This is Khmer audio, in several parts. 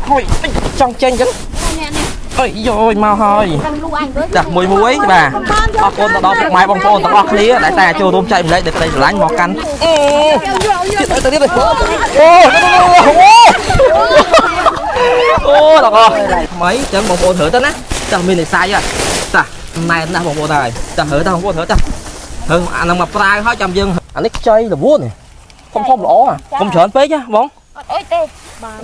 ហើយចង់ចេញចឹងអើយយមកហើយចាស់មួយមួយបាទអរគុណទៅដល់ពុកម៉ែបងប្អូនទាំងអស់គ្នាដែលតែចូលរួមចែកម្លែកដោយក្តីស្រឡាញ់មកកាន់ទៀតទៅទៀតអូអូដល់អស់ថ្មីចឹងបងប្អូនរើទៅណាចាស់មាននិស័យចាស់ណែនណាស់បងប្អូនហើយចាស់រើទៅបងប្អូនរើចាស់រើអានឹងមកប្រាវហើយចាំយើងអានេះខ្ចីរវួនធំធំល្អកុំច្រើនពេកណាបងអត់អុយទេ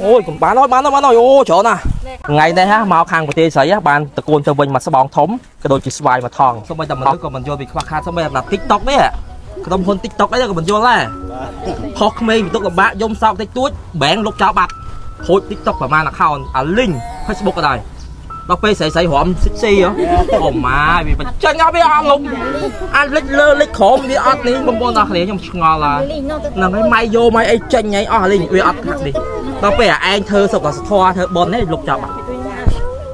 អូយកុំបានហើយបានហើយអូច្រើនណាស់ថ្ងៃនេះហ่ะមកខាងប្រទេសស្រីបានតកូនទៅវិញមកស្បងធំក៏ដូចជាស្វាយមកថងសូម្បីតែមនុស្សក៏មិនយល់ពីខ្វះខាតសូម្បីតែ TikTok នេះក្រុមហ៊ុន TikTok អីក៏មិនយល់ដែរខុសក្មេងបន្ទុកលំបាកយំសោកតិចតួចបែងលុបចោលបាត់ហូច TikTok ប្រហែល account អា link Facebook ក៏ដែរដល់ពេលស្រីស្រីរំស៊ីស៊ីអូម៉ាយវាបញ្ចេញអត់វាអត់លុបអាលិចលើលិចក្រោមវាអត់នេះបងប្អូនដល់គ្នាខ្ញុំឆ្ងល់ហើយហ្នឹងហើយម៉ៃយោម៉ៃអីចេញអីអស់លីងវាអត់ខាត់នេះដល់ពេលអាឯងធ្វើសុខសធរធ្វើប៉ុននេះលុបចោលបាត់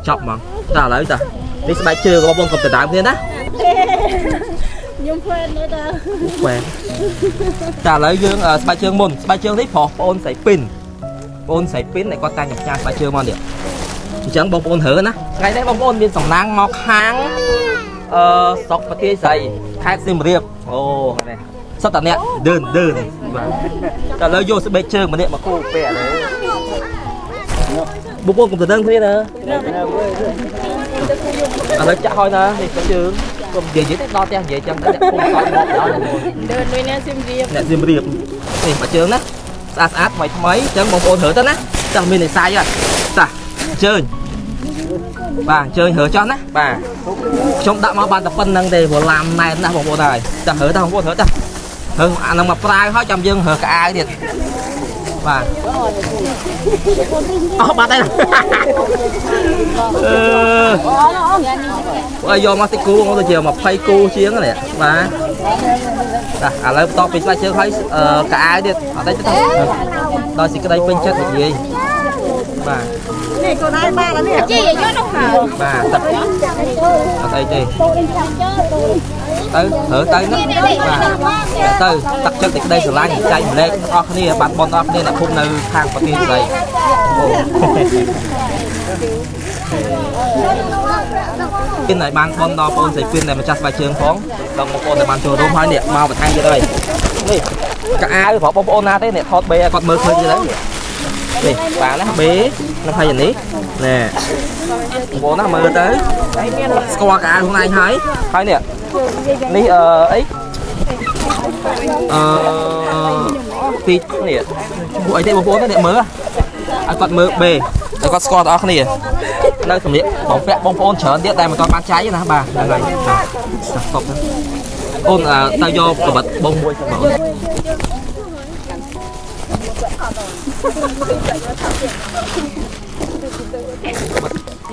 ចប់ហ្មងតើឥឡូវតើនេះស្បែកជើងរបស់បងកុំទៅដើមគ្នាណាខ្ញុំហ្វេននោះតើហ្វេនតើឥឡូវយើងស្បែកជើងមុនស្បែកជើងនេះប្រុសបងស្រីពីនបងស្រីពីនដែលគាត់តែងផ្ញើស្បែកជើងមកនេះអញ្ចឹងបងប្អូនរើណាថ្ងៃនេះបងប្អូនមានសំណាងមកខាងស្រុកប្រទេសស្រីខេត្តសៀមរាបអូនេះសុទ្ធតែអ្នកដើនដើនបាទតែឥឡូវយកស្បែកជើងម្នាក់មកគូពាក់លើបងប្អូនកុំទៅដឹងគ្នាណាឥឡូវចាក់ហើយណានេះស្បែកជើងកុំនិយាយទេដល់ផ្ទះនិយាយចឹងទៅអ្នកភូមិគាត់មកដល់ដើនមួយអ្នកសៀមរាបអ្នកសៀមរាបនេះស្បែកជើងណាស្អាតស្អាតថ្មីថ្មីអញ្ចឹងបងប្អូនរើទៅណាចាស់មាននិស័យចាស់អញ្ជើញបាទអញ្ជើញរើចោះណាបាទខ្ញុំដាក់មកបានតែប៉ុណ្្នឹងទេព្រោះឡាមណែនណាស់បងប្អូនហើយចាស់រើទៅបងប្អូនរើចាស់រើអានឹងមកប្រាវហើយចាំយើងរើកៅអៅទៀតបាទអស់បាត់ហើយអឺយកមកតិចគូមកទៅជា20គូជាងនេះបាទចាឥឡូវបន្តពីស្បែកជើងហើយកៅអៅទៀតអត់ទេដល់សេចក្តីពេញចិត្តនិយាយបាទនេះកូនឯងបានអានេះជីយកនោះហើយបាទទឹកអត់អីទេទៅរើទៅណាបាទទៅទឹកចិត្តសេចក្តីស្រឡាញ់ចែកម្លែកអស់គ្នាបានបនអស់គ្នាអ្នកភូមិនៅខាងប្រទេសស្រីអូពីនឲ្យបានបនដល់បងស្រីពីនដែលម្ចាស់ស្បែកជើងផងដល់បងប្អូនដែលបានចូលរួមហើយនេះមកបន្ថែមទៀតហើយនេះកៅអៅប្រាប់បងប្អូនណាទេអ្នកថតបេគាត់មើលឃើញទៀតហើយនេះបានណាបេនឹងហើយនេះណែបងប្អូនណាមើលទៅស្គាល់កៅអៅខ្លួនឯងហើយហើយនេះនេះអីទីនេះពួកអីទេបងប្អូននេះមើលឲ្យគាត់មើលបេឲ្យគាត់ស្គាល់ទាំងអស់គ្នានៅសម្លៀកបងពាក់បងប្អូនច្រើនទៀតតែមិនទាន់បានចែកទេណាបាទហ្នឹងហើយស្តុបអូនទៅយកកបិតបងមួយសិនបង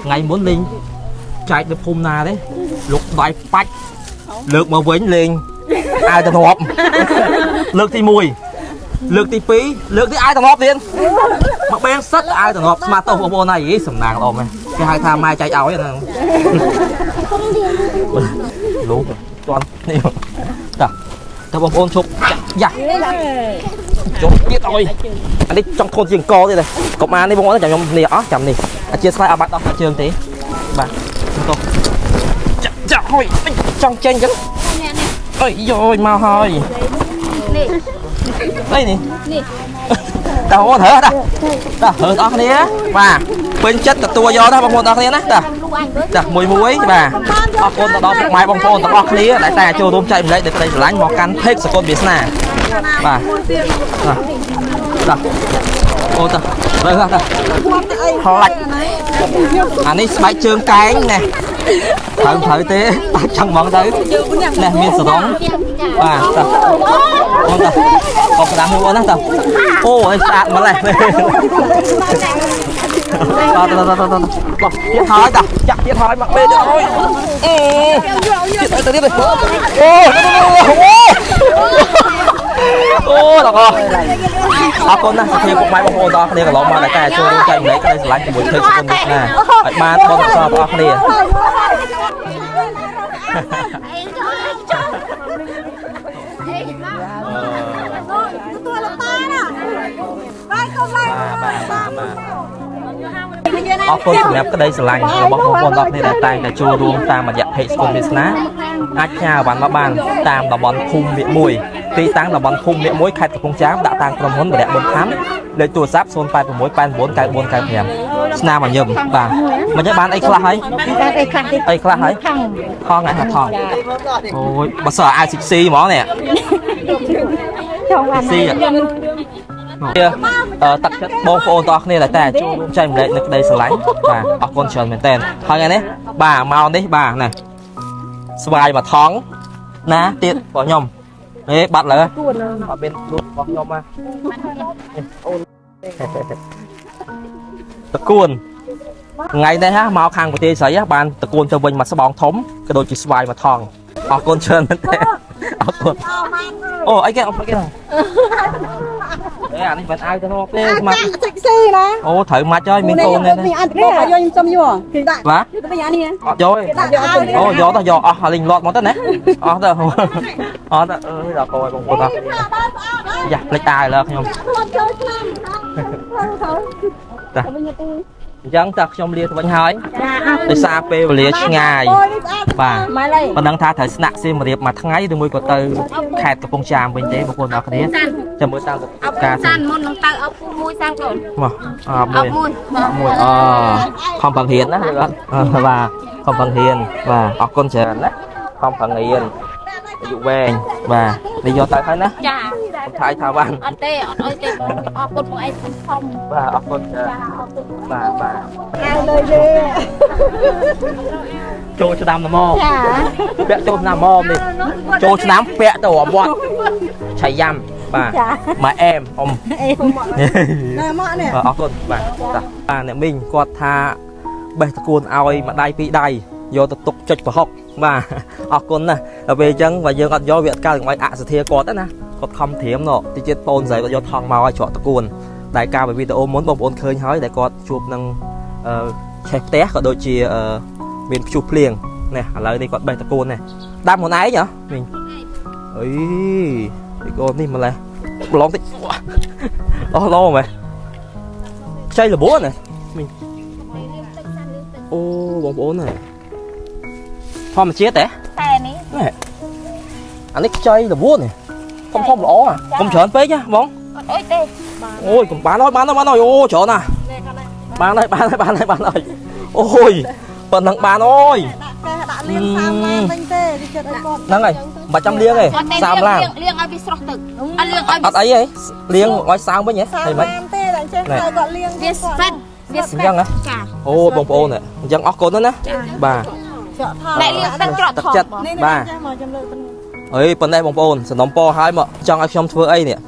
ថ្ងៃមុនលេងចែកនៅភូមិណាទេលុកដៃបាច់លើកមកវិញលេងអាវតំណប់លើកទី1លើកទី2លើកទីអាវតំណប់ទៀតមកបែងសិតអាវតំណប់ស្មាតទោសបងប្អូនហើយសំណាងល្អមែនគេហៅថាម៉ែចែកឲ្យហ្នឹងលូជន់នេះតាតើបងប្អូនឈប់យ៉ាចុះទៀតអុយអានេះចង់ធន់ជាងកទៀតកុំអាននេះបងប្អូនចាំខ្ញុំនេះអស់ចាំនេះអធិស្ឋានអត់បាត់ដោះជើងទេបាទទៅចាក់ចាក់ហើយចង់ចេញចឹងអើយយមកហើយនេះអីនេះនេះតើបងប្អូនរើតាតារើអស់គ្នាបាទពេញចិត្តទទួលយកណាបងប្អូនអស់គ្នាណាតាចាមួយមួយបាទអរគុណទៅដល់ពុកម៉ែបងប្អូនទាំងអស់គ្នាដែលតែចូលរួមចែកម្លែកដោយក្តីស្រឡាញ់មកកាន់ page សកលវាសនាបាទតាអូតារើតាខ្លាច់អានេះស្បែកជើងកែងណែត្រូវត្រូវទេបាច់ចង់ហ្មងទៅណែមានសរងបាទតាអូតាកុំក្តាំមួយអូនណាតាអូអីស្អាតម្ល៉េះតតតតតបោះទៀតហើយតាចាក់ទៀតហើយមកពេកទៀតអើយអេទៀតទៅទៀតអូអូដល់អរគុណណាស់សភាពុកម៉ែបងប្អូនដល់គ្នាកន្លងមកតែចូលរួមចែកម្លែកក្តីស្រឡាញ់ជាមួយធ្វើសង្គមនេះណាឲ្យបានបុណ្យកុសលបងប្អូនគ្នាទទួលលតាណាបាយកុំឡើងបាទ អរគុណសម្រាប់ក្តីស្រឡាញ់របស់បងប្អូនទាំងអស់គ្នាដែលតែងតែចូលរួមតាមរយៈ page ស្គុនវាសនាអាចផ្ញើអីវ៉ាន់មកបានតាមតំបន់ភូមិមាគមួយទីតាំងតំបន់ភូមិមាគមួយខេត្តកំពង់ចាមដាក់តាមក្រុមហ៊ុនវរៈប៊ុនថាំលេខទូរស័ព្ទ086899495ស្នាមញញឹមបាទមិនចឹងបានអីខ្លះហើយ បានអីខ្លះទេ អីខ្លះហើយ ថង ថងហ៎ថងអូយបើសិនអាវស៊ីហ្មងនេះ ចង់បាន ស៊ីអឺទឹកចិត្តបងប្អូនទាំងអស់គ្នាដែលតែចូលរួមចែកម្លែកនៅក្តីស្រឡាញ់បាទអរគុណច្រើនមែនតើហើយថ្ងៃនេះបាទមកនេះបាទណាស្វាយមួយថងណាទៀតរបស់ខ្ញុំហេបាត់លើអត់មានលួចរបស់ខ្ញុំណាអូនតកួនថ្ងៃនេះហ่าមកខាងប្រទេសស្រីបានតកួនទៅវិញមកស្បងធំក៏ដូចជាស្វាយមួយថងអរគុណច្រើនមែនតើអរគុណអូអីគេអីគេអេអានេះមិនអាវទៅនោះទេមក សិកស៊ីណា អូត្រូវម៉ាច់ហើយមានកូននេះ នេះអានទៅយកខ្ញុំសុំយកគេដាក់ បាទ ទៅវិញអានេះ អត់យកទេអូយកទៅយកអស់លេងលាត់មកទៅណាអស់ទៅអស់ទៅអើយដល់កូនបងប្អូនអស់យ៉ាផ្លេចអាវលើខ្ញុំ ចូលឆ្នាំ តាអញ្ចឹងតើខ្ញុំលាទៅវិញហើយដោយសារពេលវេលាឆ្ងាយបាទ ម៉ែឡើយ ប៉ុណ្ណឹងថាត្រូវស្នាក់សៀមរាបមួយថ្ងៃឬមួយក៏ទៅខេត្តកំពង់ចាមវិញទេបងប្អូនអរគ្នាចាំមើលតាមការ សានមុននឹងទៅអពុះមួយសានកូន មកអមួយមួយអខំប្រឹងរៀនណាអត់បាទខំប្រឹងរៀនបាទអរគុណច្រើនណាខំប្រឹងរៀនអាយុវែងបាទនេះយកទៅហើយណា ចា ខ្ញុំថៃថាបាន អត់ទេអត់អុយទេបងអរគុណបងឯងធំ បាទអរគុណច្រើនបាទបាទ លើយេ ចូលឆ្នាំណម ចា ពាក់ចូលឆ្នាំមនេះចូលឆ្នាំពាក់ទៅរំវត្តឆៃយ៉ាំបាទម៉ែអែមអ៊ំ ណែមកនេះ អរគុណបាទតាបាទអ្នកមីងគាត់ថាបេះតកួនឲ្យមួយដៃពីរដៃយកទៅទុកចុចប្រហុកបាទអរគុណណាស់ដល់ពេលអញ្ចឹងបើយើងអត់យកវាអត់កើតកុំឲ្យអសធាគាត់ណាគាត់ខំត្រៀមណតិចទៀតបងស្រីគាត់យកថងមកឲ្យច្រកតកួនដែលកាលពីវីដេអូមុនបងប្អូនឃើញហើយដែលគាត់ជួបនឹងអឺឆេះផ្ទះក៏ដូចជាមានព្យុះភ្លៀងនេះឥឡូវនេះគាត់បេះតកួននេះដាំខ្លួនឯងហ៎មីងអីពីកូននេះម្លេះប្រឡងតិចអស់លោមែនខ្ចីលបួនណាមីងអូបងប្អូនណាធម្មជាតិទេ តែនេះ អានេះខ្ចីលបួននេះធំធំល្អកុំច្រើនពេកណាបង អត់អុយទេ អូយកុំបានហើយបានហើយបានហើយអូច្រើនណាបានហើយបានហើយបានហើយបានហើយអូយប៉ុណ្ណឹងបានអូយ ដាក់កែដាក់លៀងសាមឡានវិញទេវាចិត្តឲ្យគាត់ ហ្នឹងហើយមិនចាំលាងទេសាមឡាន លាងឲ្យវាស្រស់ទឹកអត់លាងឲ្យ អត់អីទេលាងឲ្យសើមវិញហ៎ សាម ហីមិន ឡានទេតែចេះឲ្យគាត់លៀង វាស្វិតវាស្វិត អញ្ចឹងហ៎ ចា អូបងប្អូនអញ្ចឹងអរគុណណាបាទ ច្រកថង តែលាងទឹកច្រក ទឹកចិត្ត ថងបង នេះ បាទ ចេះមកចាំលើកទៅ អីប៉ុណ្ណេះបងប្អូនសំណុំពរឲ្យមកចង់ឲ្យខ្ញុំធ្វើអីនេះ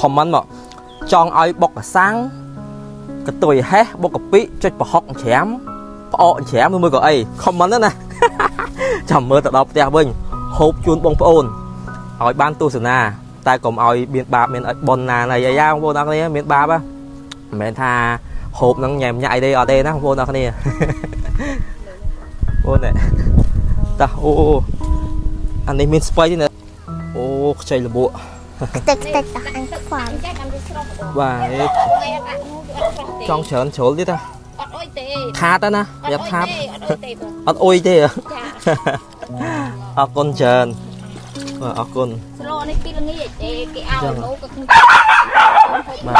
comment មកចង់ឲ្យបុកកសាំងកតុយហេះបុកកាពិចុចប្រហុកច្រាមផ្អកច្រាមឬមួយក៏អី comment ណាចាំមើលទៅដល់ផ្ទះវិញហូបជូនបងប្អូនឲ្យបានទស្សនាតែកុំឲ្យមានបាបមានប៉ុនណាអីយ៉ាបងប្អូនអរគ្នាមានបាបមិនមែនថាហូបនឹងញ៉ែមញ៉ៃទេអត់ទេណាបងប្អូនអរគ្នាអូនតាអូអានេះមានស្បៃទេណាអូខ្ចីលបក់ តិចតិចតអញខ្វល់ ចាកាន់វាស្រស់បង បាទ អត់ ចង់ច្រើនជ្រុលទៀតតា អត់អុយទេ ខាតណាប្រាប់ខាត អត់អុយទេបង អត់អុយទេ ចា អរគុណច្រើនបាទអរគុណ ស្លនេះពីល្ងាចគេឲ្យមកក៏ បាទ